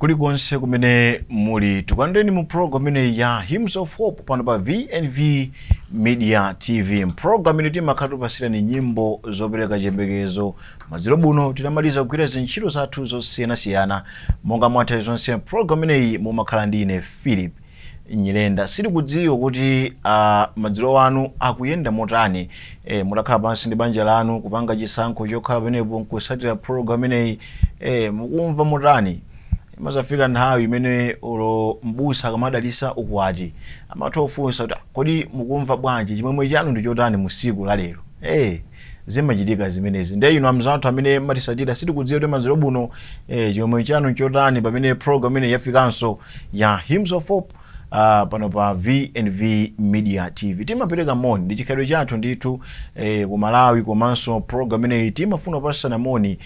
Kulikonse kumene muli, tikulandireni mu program imene ya Hymns of Hope pano pa VNV Media TV. Program ino timakhala tupasirani nyimbo zopereka chiyembekezo. Madzulo buno tinamaliza kugwira zintchito zathu zosiyanasiyana. Monga mwatha zonse, program ineyi mumakhala ndi ine Philip Nyirenda. Sitikudziwa kuti madzulo anu akuyenda motani. Mutakhala pansi ndi banja lanu kupanga chisankho chokhala penepo nkusatira program ineyi, mukumva motani? Imazafika nthawi imene olo mbusa akamadalisa ukwati amatha kufunsa kuti, "Kodi mukumva bwanji? Chimwemwe chanu ndi chotani mu siku la lero?" Zimachitika zimenezi. Ndiye inu amzathu amene matisatira, sitikudziwa kuti madzulo buno chimwemwe chanu chotani pamene program imene yafikanso ya Hymns of Hope pano pa VNV Media TV. Timapereka moni, ndi chikhalidwe chathu ndithu ku Malawi, komanso program ineyi timafuna kupasana moni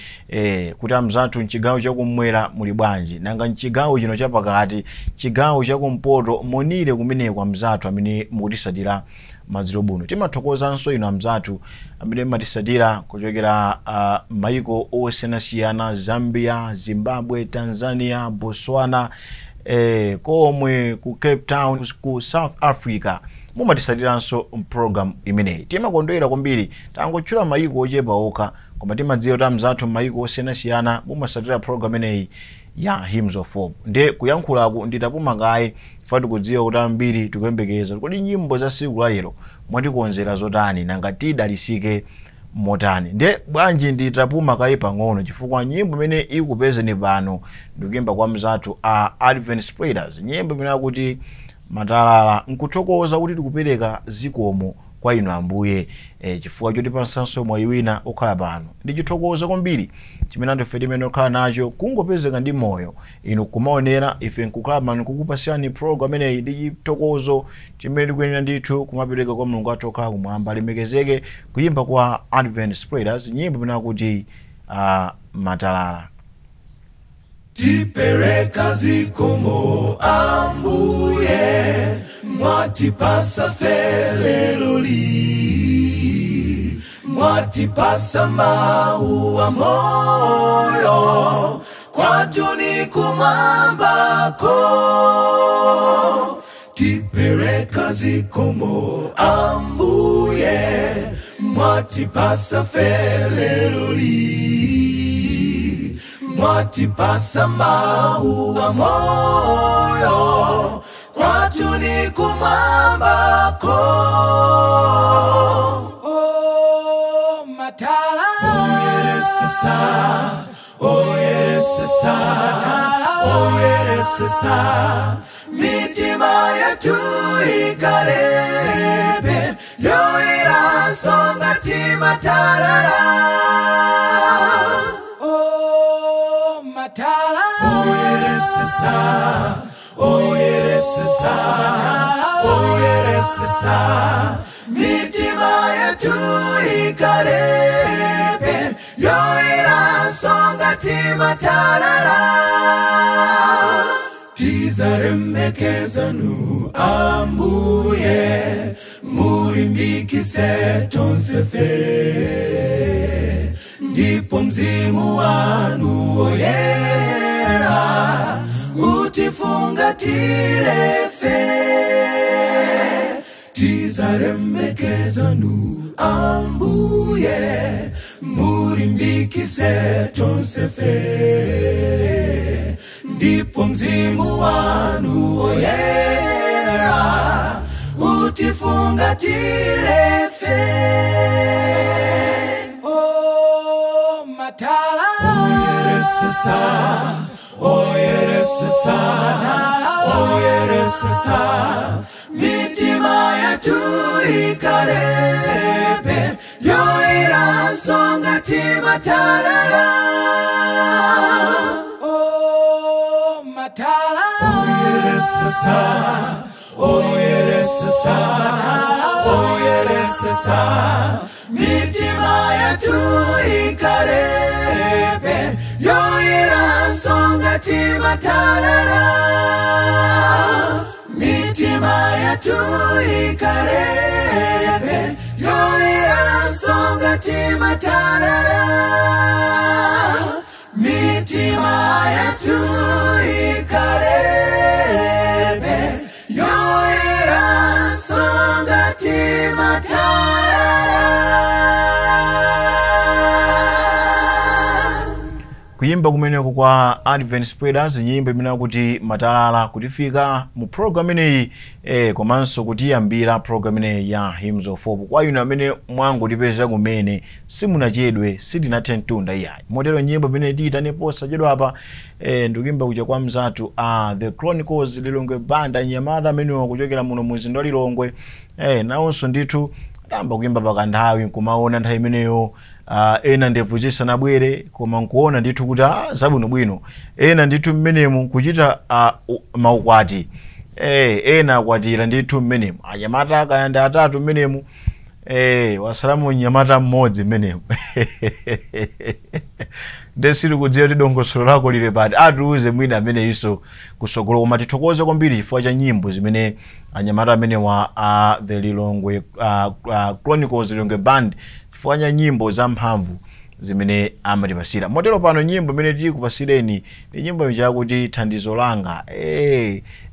kuti amzathu mchigawo chakumwera muli bwanji, nanga mchigawo chino chapakati, chigawo chakumpoto, monire kumeneko amzathu amene mukutisatira madzulo buno. Timathokozanso inu amzathu amene matisatira kuchokera maiko osiyanasiyana: Zambia, Zimbabwe, Tanzania, Botswana, komwe ku Cape Town ku South Africa mumatisatiranso program imeneyi. Timakondwera kwambiri. Tangotchula maiko ochepa okha, koma timadziwa kuti amzathu maiko osiyanasiyana mumasatira program imeneyi ya Hymns of Hope. Ndiye kuyankhulaku nditapuma kaye, fa tikudziwa kuti ambiri tikuyembekeza, kodi nyimbo za siku lalero mwatikonzera zotani, nanga tidalisike motani? Ndiye bwanji nditapuma kaye pang'ono, chifukwa nyimbo imene ikupezeni pano ndikuyimba kwa mzathu a Advent Spreaders, nyimbo imene akuti "Matalala", nkuthokoza kuti tikupereka zikomo kwa inu Ambuye chifukwa chotipasanso mwayi wina okhala pano. Ndi chithokozo kwambiri chimene anthu ife timene okhala nacho kungopezeka ndi moyo, inu kumaonera, ife nkukhala pano kukupasirani program imeneyi. Ndi chithokozo chimene tikuyenera ndithu kumapereka kwa Mulungu wathu okhala kumwamba, alemekezeke. Kuyimba kwa Advent Spreaders, nyimbo imene akuti "Matalala". Tipereka zikomo Ambuye, mwatipasa feleloli, mwatipasa maua moyo, kwatu ni kumwambako. Tipereka zikomo Ambuye, mwatipasa feleloli, mwatipasa maua moyo, kwatu ni kumwambako. Oh, matala. Oyeresesa, oyeresesa, oyeresesa, mitima yetu ikalebe yoira songa timatalala. Oh, matala. Oyeresesa, oyeresesa, oyeresesa, mitima yetu ikalebe yoira songa timatalala. Tizarembekezanu Ambuye, murimbikise tonsefe, ndipo mzimu wanu oyera utifungatire fe. Tizarembekezanu Ambuye, murimbikise tonsefe, ndipo mzimu wanu oyera utifungatire fe. Oh, matala. Oyeresesa, oyeresesa, oyeresesa, mitima yetu ikalebe yoira songa timatalala. Oh, matala. Oyeresesa, oyeresesa, oyeresesa, mitima yetu ikalebe yoira songa timatalala. Mitima yetu ikalebe yoira songa timatalala. Mitima yetu. Kuyimba kumeneko kwa Advent Spreaders, nyimbo imene kuti matalala kutifika mu program ineyi, komanso kutiyambira program ineyi ya Hymns of Hope. Kwa inu amene mwangotipeza kumene simunachedwe, sitinathe mtunda iyayi. Motero nyimbo imene tiyitane posachedwa apa, ndikuyimba kuja kwa mzathu The Chronicles Lilongwe Banda, nyamata amenewa kuchokera muno muzinda wa Lilongwe. Nawonso ndithu adayamba kuyimba pakanthawi, nkumaona nthawi imeneyo ena ndevu zisanabwere, koma nkuona ndithu kuti zabwinobwino. Ena ndithu mmenemu kuchita maukwati, ena akwatira ndithu mmenemu, anyamata akayanda atatu mmenemu, wasalamu nyamata mmodzi mmenemu. Ndesiri kudziwa kuti dongosolo lako lili pati, atiuze mwina amene iso kusogolo. Koma tithokoze kwambiri chifukwa cha nyimbo zimene anyamata amenewa a The Lilongwe Chronicles Lilongwe Band, chifukwa cha nyimbo zamphamvu zimene amatipasira. Motero pano nyimbo imene tikupasireni ndi nyimbo yakuti thandizo langa.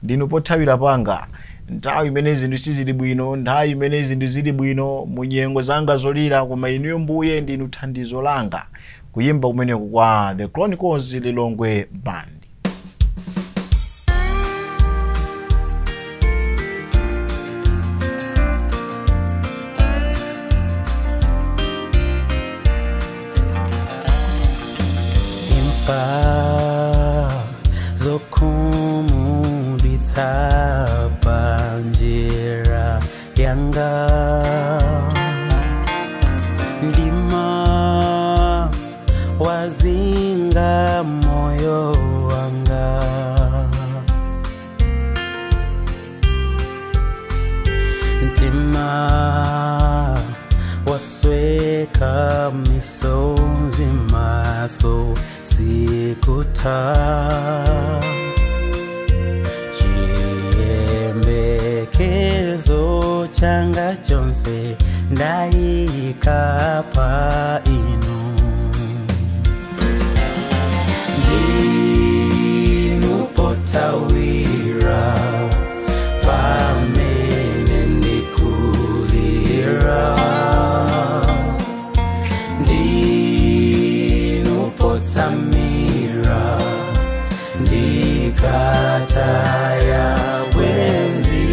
Ndinu pothawira panga nthawi imene zinthu sizili bwino, nthawi imene zinthu zili bwino, mu nyengo zanga zolira, koma inuyo mbuye ndinu thandizo langa. Kuyimba kumeneko kwa The Chronicles Lilongwe Band. Imfa zokhumudwitsa panjira yanga, ndima wazinga moyo wanga, mtima wasweka misonzi maso sikuta, chiyembekezo changa chonse ndayika pa inu. Ndinu potawira pamene ndikulira, ndinu potsamira ndikataya bwenzi,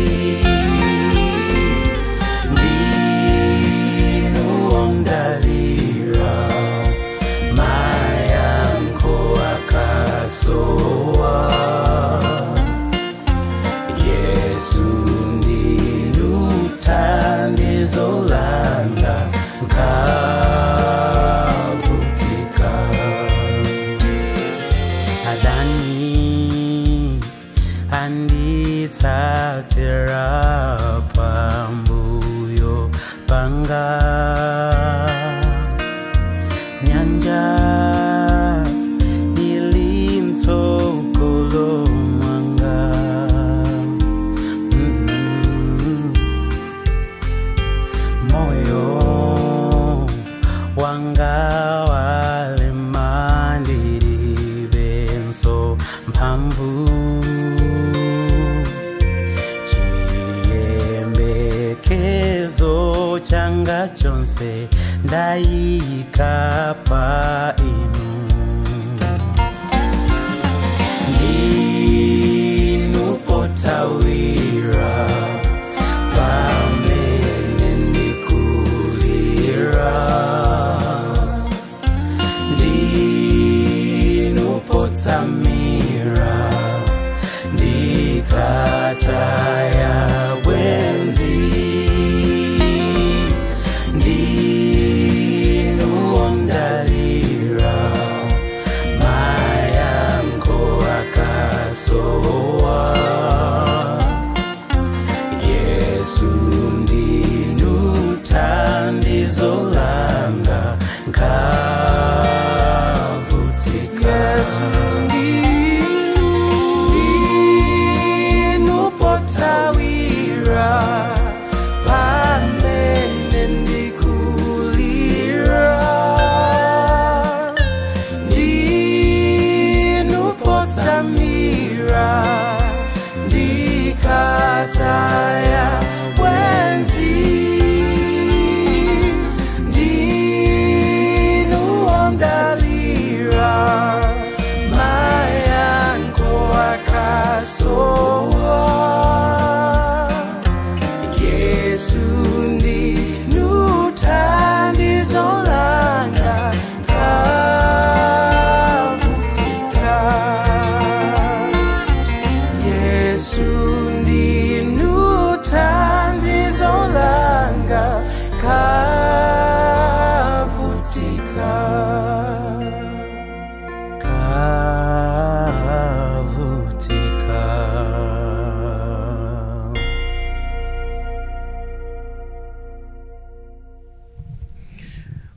ndinu ondalira mayankho akasowa. Yesu ndinu thandizo langa nkavutika. Adani anditsatira pambuyo panga, nyanja ili mtsogolo mwanga. Moyo wanga walema ndilibenso mphamvu, chiyembekezo changa chonse ndayika pa inu. Ndinu potawira pamene ndikulira, ndinu potsamira ndikataya bwenzi, ndinu ondalira mayankho akasowa. Yesu ndinu thandizo langa nkavutika. Yesu ndinu potawira pamene ndikulira, ndinu potsamira ndikataya bwenzi, ndinu ondalira.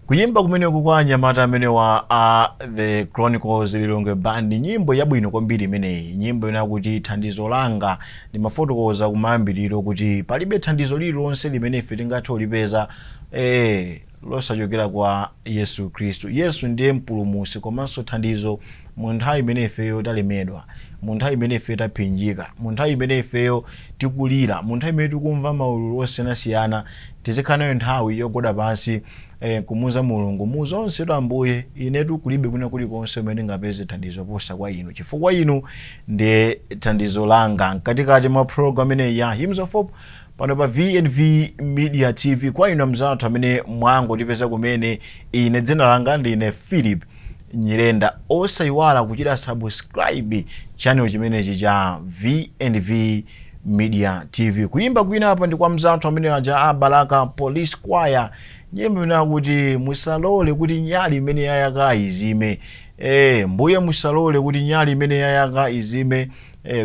Kuyimba kumeneku kwa anyamata amene wa The Chronicles Lilongwe Band, nyimbo yabwino kwambiri imeneyi, nyimbo inakuti thandizo langa. Ndimafotokoza kumayambiriro kuti palibe thandizo lililonse limene ife tingathe kulipeza losachokera kwa Yesu Khristu. Yesu ndiye mpulumutsi komanso thandizo mu nthawi imene ifeyo talemedwa, mu nthawi imene ifeyo taphinjika, mu nthawi imene ifeyo tikulira, mu nthawi imene tikumva maululu osiyanasiyana. Tizikhala nayo nthawi yogoda pansi kumuza Mulungu mu zonse: Ambuye, inetu kulibe kwina kulikonse umene ndingapeze thandizo posa kwa inu, chifukwa inu ndiye thandizo langa. Mkatikati mwa program imeneyi ya Hymns of Hope pano pa VNV Media TV, kwa inu amzathu amene mwangotipeza kumene, ine dzina langa ndine Philip Nyirenda. Osayiwala kuchita subscribe channel chimenechi cha VNV Media TV. Kuyimba kwina apa ndi kwa mzathu amene aja a Balaka Police Choir, nyimbo inakuti musalole kuti nyali imene yayaka izime. Mbuye musalole kuti nyali imene yayaka izime.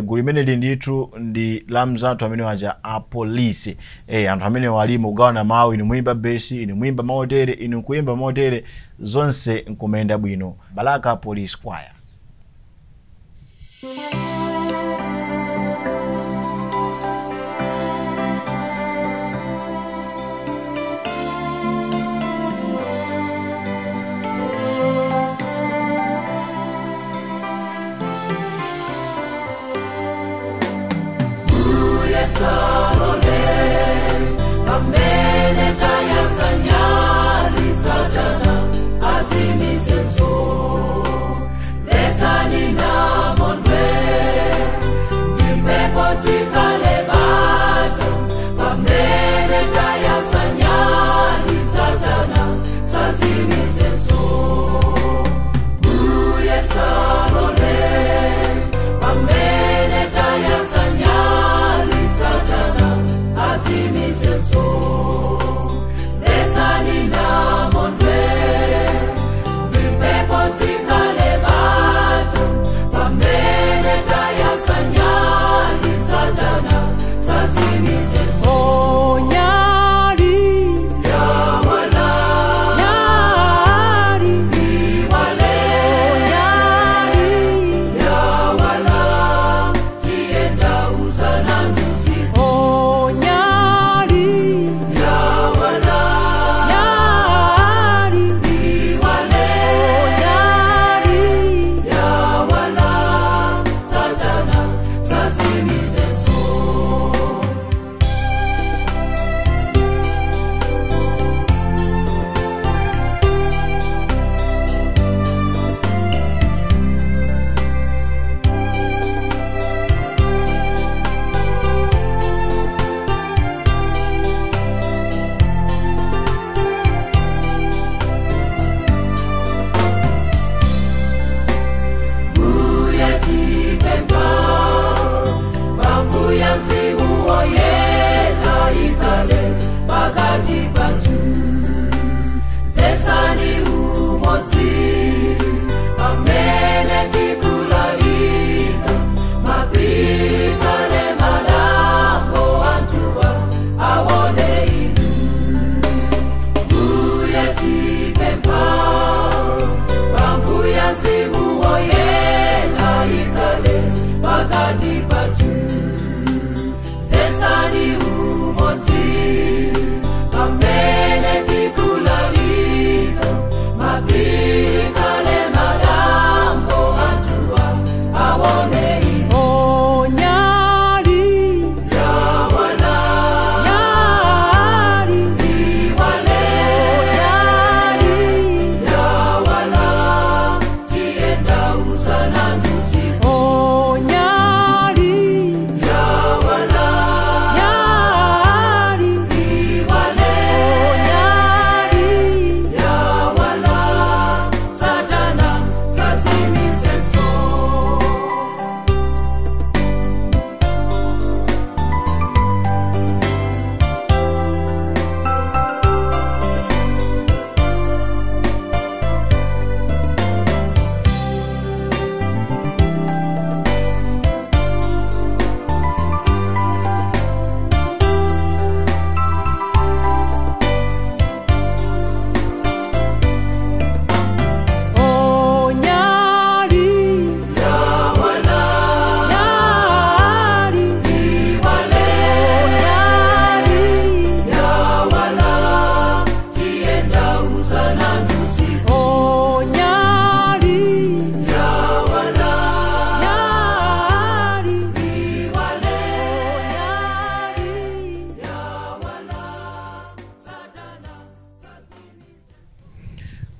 Gulu limene ndithu ndi la mzathu amene waja a polisi. Anthu amene walimo kugawana mawu, inu muyimba bass, inu muyimba maotere, inu kuyimba maotere, zonse nkumenda bwino. Balaka Police Choir.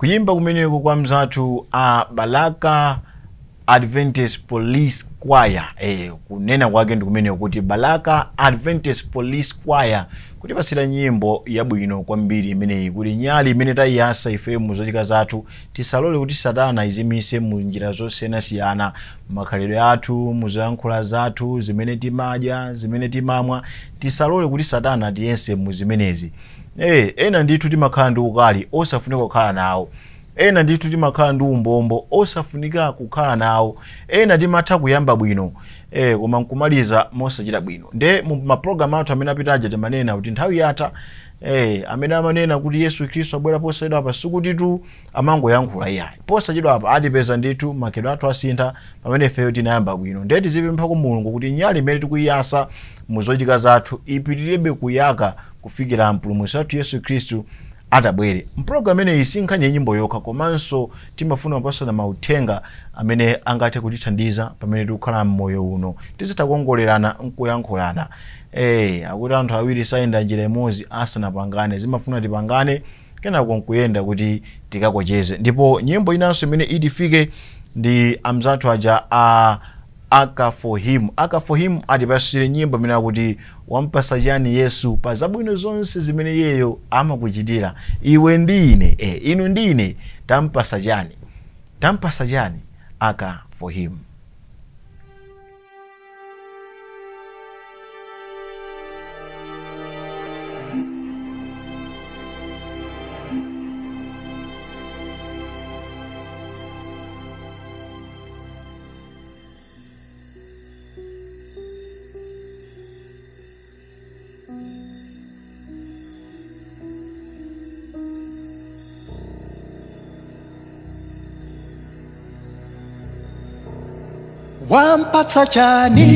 Kuyimba kumeneko kwa mzathu a Balaka Adventist Police Choir. Kunena kwake ndi kumeneko kuti Balaka Adventist Police Choir kuti pasira nyimbo yabwino kwambiri imeneyi, kuti nyali imene tayiyasa ife mu zochitika zathu tisalole kuti satana izimise mu njira zosiyanasiyana, makhalidwe athu, mu zoyankhula zathu, zimene timadya, zimene timamwa, tisalole kuti satana tiyese mu zimenezi. Ena ndithu timakhala ndi ukali osafunika kukhala nawo, ena ndithu timakhala ndi umbombo osafunika kukhala nawo, ena timatha kuyamba bwino koma nkumaliza mosachita bwino. Nde mu maprogram athu amene apitaja timanena kuti nthawi yatha, amene amanena kuti Yesu Khristu abwera posachedwa apa sikutitu amangoyankhula iyayi. Posachedwa apa atipeza ndithu makhalidwe athu asintha pamene ifeyo tinayamba bwino. Nde tizipempha ku Mulungu kuti nyali imene tikuyiyasa mu zochitika zathu ipitirebe kuyaka kufikira mpulumutsi wathu Yesu Khristu atabwere. Mpulogalamu imeneyi si nkhani ya nyimbo yokha, komanso timafuna kupasana mauthenga amene angathe kutithandiza pamene tikukhala m'moyo uno. Tizitha kuongolerana nkuyankhulana. Akuti anthu awiri sayenda njira imodzi asanapangane, zimafuna tipangane kenako nkuyenda kuti tikakocheze. Ndipo nyimbo inanso imene itifike ndi amzathu aja a Aka for Him. Aka for Him atipasire nyimbo imene akuti wampasa chani Yesu pa zabwino zonse zimene iyeyo amakuchitira iwe ndi ine. Inu ndi ine tampasa chani? Tampasa chani? Aka for Him. Wampatsa chani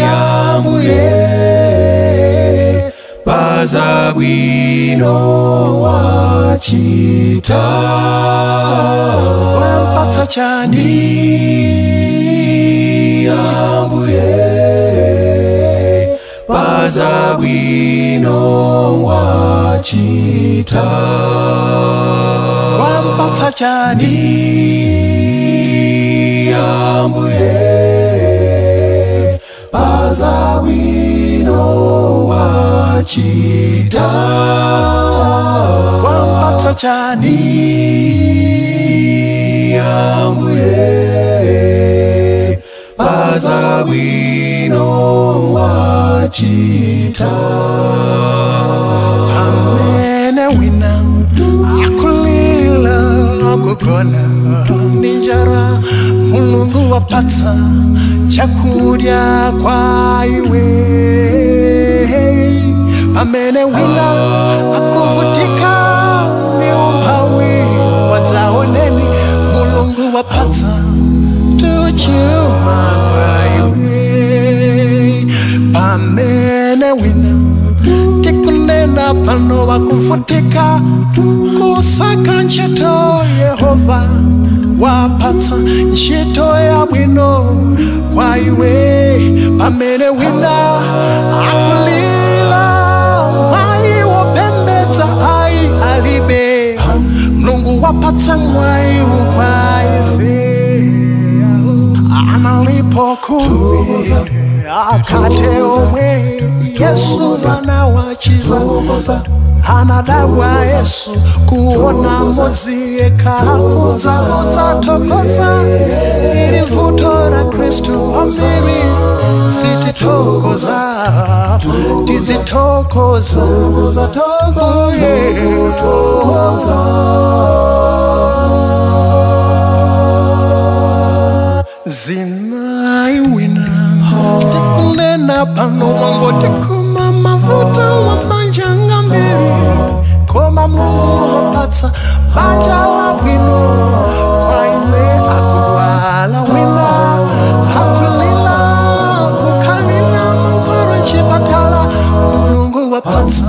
Ambuye pazabwino wachita. Wampatsa chani Ambuye pazabwino wachita. Wampatsa chani Ambuye pazabwino wachita. Wampatsa chani Ambuye pazabwino wachita. Amene wina akulila akugona ninjara, Mulungu wapatsa chakudya kwa iwe. Pamene wina akuvutika ni umphawi wadzaoneni, Mulungu wapatsa tuchuma kwa iwe. Pamene wina tikunena pano wakuvutika kusaka ntchito, Yehova wapatsa ntchito yabwino kwa iwe. Pamene wina akulila mwayi wopembedza ayi alibe, Mulungu wapatsa mwayi kwa ife. Analipo kumi akate omwe Yesu anawachiza, anadawa Yesu kuona mmodzi yekha akudza kudzathokoza. Ili vuto la Khristu ambiri sitithokoza, tidzithokoza Zina iwina tikunena pano wangotikuma mavuto wa manja ngambiri, koma Mulungu wapatsa banja labwino kwa iwe. Akudwala wina akulila kukhalila mankhwala mchipatala, Mulungu wapatsa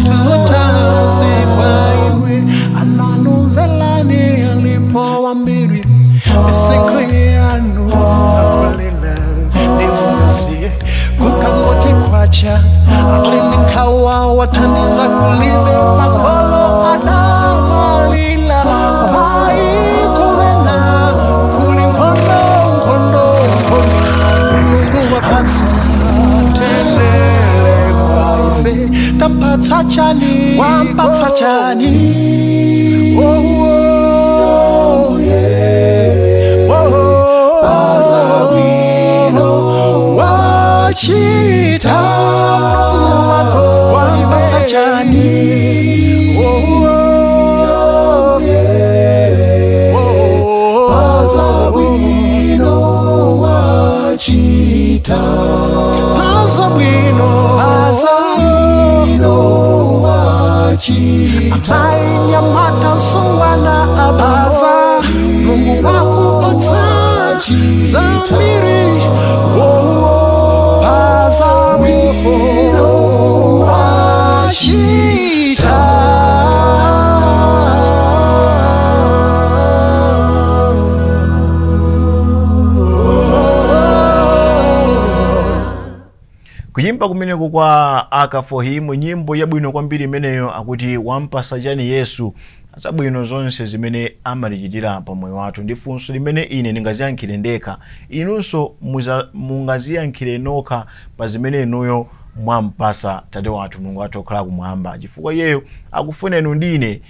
tutazi kwa iwe. Ananumvelani alipo wambiri misinko yanu akulila ndiwasiye kukangoti kwacha alininkawa wathandiza kulibe makolo ada chani oh, yeah. Oh, pazabwino wachita Mulungu wako wampatsa chani oh, yeah. Oh, pazabwino wachita pazabwino pazabwino wachita amainyamata msungwana abaza Mulungu wakupatsa zambiri oh, pazabwino wachita. Kuyimba kumeneko kwa Aka for Him, nyimbo yabwino kwambiri imeneyo akuti wampasa chani Yesu zabwino zonse zimene amatichitira pamoyo wathu. Ndi funso limene ine ndingaziyankhire ndekha, inunso mungaziyankhire nokha pa zimene inuyo mwampasa Tate wathu Mulungu wathu okhala kumwamba, chifukwa iyeyo akufuna inu ndi ine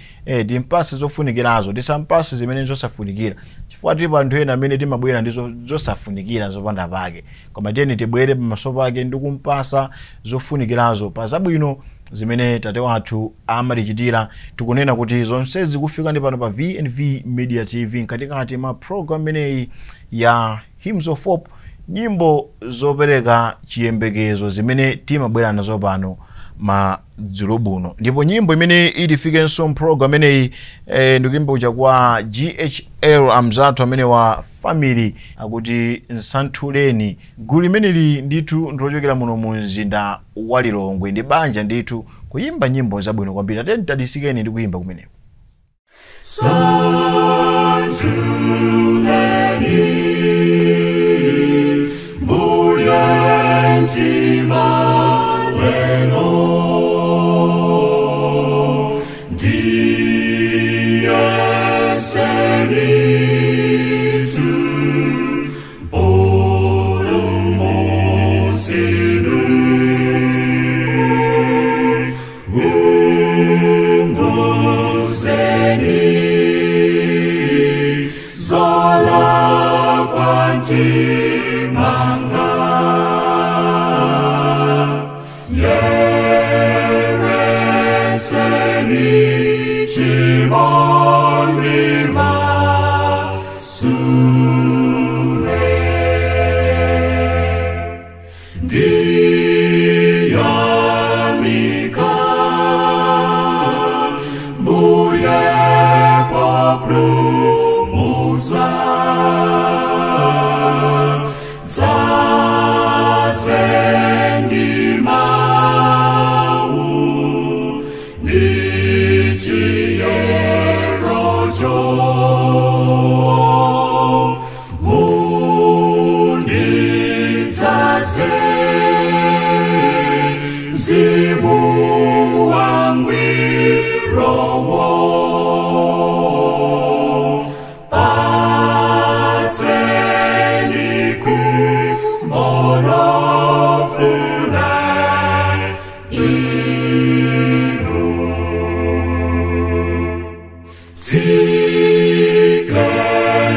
timpase zofunikirazo, tisampase zimene zosafunikira, chifukwa tilipo anthu ena amene timabwera ndi zosafunikira zopanda pake. Koma tiyeni tibwere pamaso pake ndi kumpasa zofunikirazo pa zabwino zimene Tate wathu amatichitira. Tikunena kuti zonsezi kufika ndi pano pa VNV Media TV mkatikati mwa program imeneyi ya Hymns of Hope, nyimbo zopereka chiyembekezo zimene timabwera nazo pano madzulo buno. Ndipo nyimbo imene itifikenso program imeneyi ndikuimba kuja kwa GHL amzathu amene wa family akuti nsanthuleni. Gulu limeneli ndithu ndilochokera muno mu mzinda wa Lilongwe, ndi banja ndithu kuyimba nyimbo zabwino kwambiri. Atenti tadisikeni ndi kuyimba kumeneko. Santhuleni mbuye mtima lelo ndiyesenitu olumosinu ungozeni zola kwantimanga yereseni chimonima sule ndiyamika mbuye populumuza dzazendimau ndichiyerojo mundidzaze mzimu wangwirowo patseni kumbolofuna inu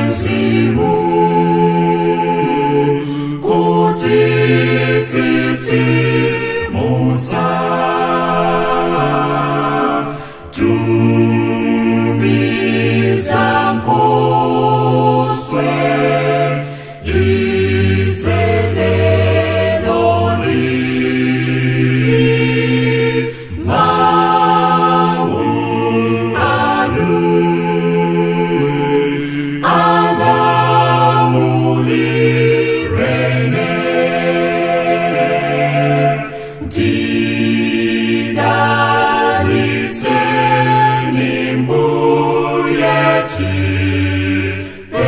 tsikenzimu kuti tsitsimutsa tumiza nkhoswe itseleloli mau anu alamulirene ndidalitseni mbuye tipempha.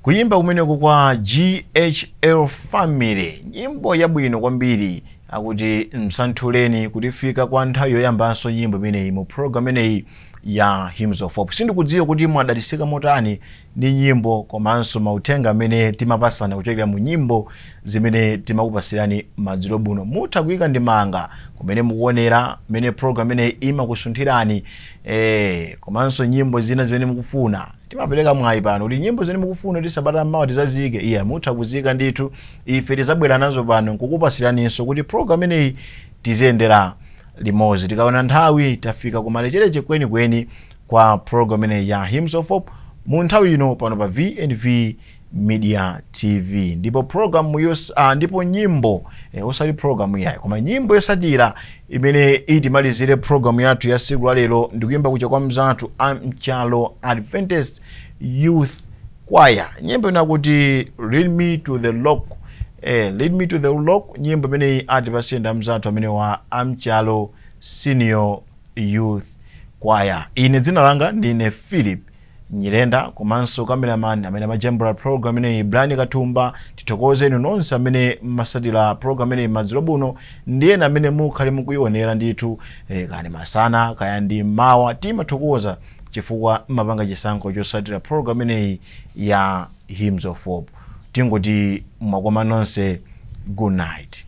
Kuyimba kumeneko kwa GHL Family, nyimbo yabwino kwambiri. Akuti Msanthuleni, kutifika kwa nthawi yoyambanso nyimbo imeneyi mu program imeneyi ya Hymns of Hope. Sindikudziwa kuti mwadalitsika motani ndi nyimbo komanso mauthenga amene timapasana kuchokera mu nyimbo zimene timakupasirani madzulo buno. Mutha kuyika ndemanga kumene mukuonera, mmene program imeneyi imakusunthirani, komanso nyimbo zina zimene mukufuna. Timapereka mwayi pano kuti nyimbo zimene mukufuna kuti sabata mmawa tizaziyike, iya, mutha kuziyika ndithu. Ife tizabwera nazo pano nkukupasiraninso kuti program imeneyi tiziyendera limodzi. Tikaona nthawi, tafika kumalechereche kwenikweni kwa program imeneyi ya Hymns of Hope mu nthawi ino pano pa VNV Media TV. Ndipo program ndipo nyimbo, osati program yayi, koma nyimbo yosatira imene itimalizire program yathu ya siku la lero ndikuyimba kucha kwa mzathu a Mchalo Adventist Youth Choir. Nyimbo inakuti "Lead Me to the Rock", "Lead Me to the Rock". Nyimbo imeneyi atipasiyenda mzathu amene wa Amchalo Senior Youth Choir. Ine dzina langa ndine Philip Nyirenda, komanso cameraman amene amajambula program imeneyi, Brian Kathumba. Tithokoze inu nonse amene mmasatira program imeneyi madzulo buno ndi ena amene mukhale mukuyionera ndithu, kaya ndi masana, kaya ndi mawa. Timathokoza chifukwa mmapanga chisankho chosatira program imeneyi ya Hymns of Hope. Tingoti mwakoma nonse, good night.